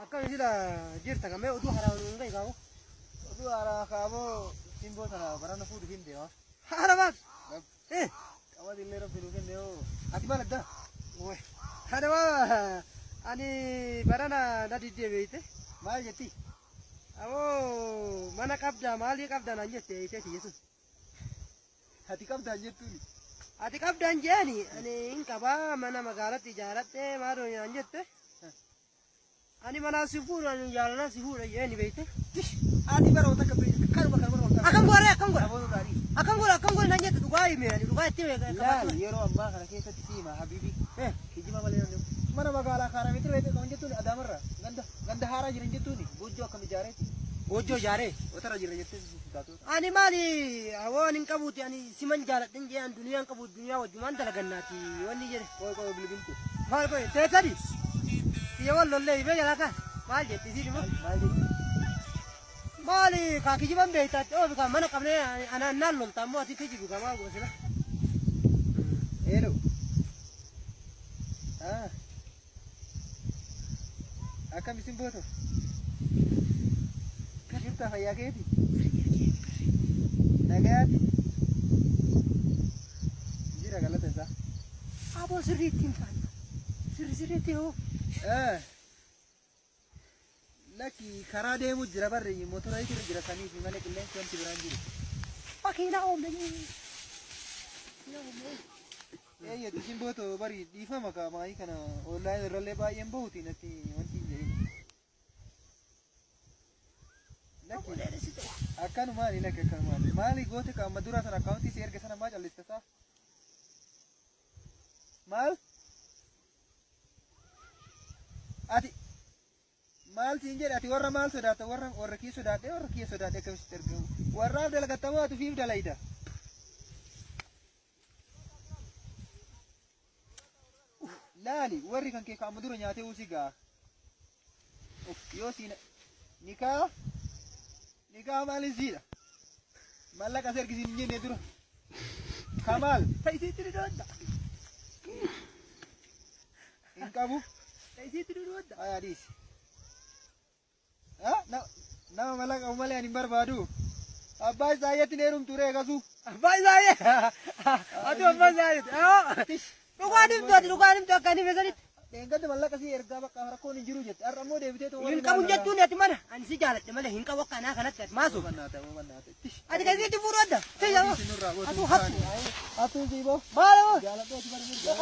Akkami sila jirta kamee oduu haraa nuun gahi kaaboo. Oduu haaraa kaaboo simboo tana barana fuudhu hin deema. Haala baas. Eh. Qabadi illee rabbi nuuf hin deemu. Ati maal addaa? Way. Kana waa ani barana na diddee beeyte. Maal jetti? Aboo mana qabdaa maalii qabdaa naan jette beeyte tiyya sun. Ati qabdaan jettuuni. Ati qabdaan jeeni ani hin qabaa mana magaalatti ijaaradhee maaloo naan jette. Ani manaa si fuudha ani jaalalaa si fuudha jeeni beeyte. Ati bara wata kabbe kanuma kanuma wata. Akkam godhe akkam godhe. Aboota gaarii. Akkam godhe akkam godhe naan jette dhugaa hime ani dhugaa itti hime Laal qabaatu. yeroo ammaa kana keessatti si hima habibi. Eh. Kijiba malee namni mana magaalaa kaaraa meetira meeqa qaban jettuuni adaamarra ganda ganda haaraa jiran jettuuni goojjoo akkam ijaareeti. Goojjoo ijaaree. Watara jira jettee si taatota. Ani maali waan hin qabuuti ani siman jaaladhin jee an duniyaa hin qabu duniyaa wajjumaan dalagannaati wanni jedhe. Qoy qoy bilbiltu. Maal qoy teessani xiyya wal lollee himee jalaa kaan maal jetti isiin immoo. Maal jetti? Maali kaa kijiban beektaatti oofi kaa mana qabnee anaan naan lolta ammoo ati kijibi kaa maal goosila. Hello. Ah. Akkam isin booto? Jirta fayyaa keeti? Nagayaati? Jira galata isaa. Aboo sirriitti hin taane. Sirri sirriitti hoo. Eh. Lakki karaa deemu jira barri motora irra jira saniif malee qilleensi wanti biraan jiru. Makiinaa oomne. Eeyyatu isin booto bari dhiifama kaa maayii kana online irrallee baay'een bahuti natti wanti hin jedhin. Lakki akkanumaani lakki akkanumaani maali goote ka amma dura sana akkaawuntii si erge sana maa callista isaa? Maal? Ati maal siin jedhe ati warra maal sodaatta warra warra kiyya sodaadhe warra kiyya sodaadhe akkamitti ergamu warraaf dalagattamoo ati ofiif dalayda? Laali warri kan kee kaama dura nyaatee usi gaa. Yoo siin nikaa nikaa maalin siidha? Mallaqa si ergisiin hin jenne dura. Kamaal Ta'isiitti ni doodda. hin qabu. Ta'isiitti ni doodda. Ayaa dhiisi. Nama mallaqa qabu malee ani hin barbaadu. Abbaa isaa ayyatti hin heerumtu ree kasuu. Abbaa isaa Ati abbaa isaa jetti. Dhugaan himtu ati dhugaan himtu akka inni feesanitti. Dheengadda mallaqa sii ergaa bakka rakkoon hin jiru jette. Har'a immoo deebitee too Hin qabu jettuun ati mana. Ani si jaaladhe malee hin qabu akka anaa kanatti ati maasuu. Ati kan isiitti fuudhu adda. Atu hattu. Hattuun siiboo. Maal Jaaladhee ati bari mirga.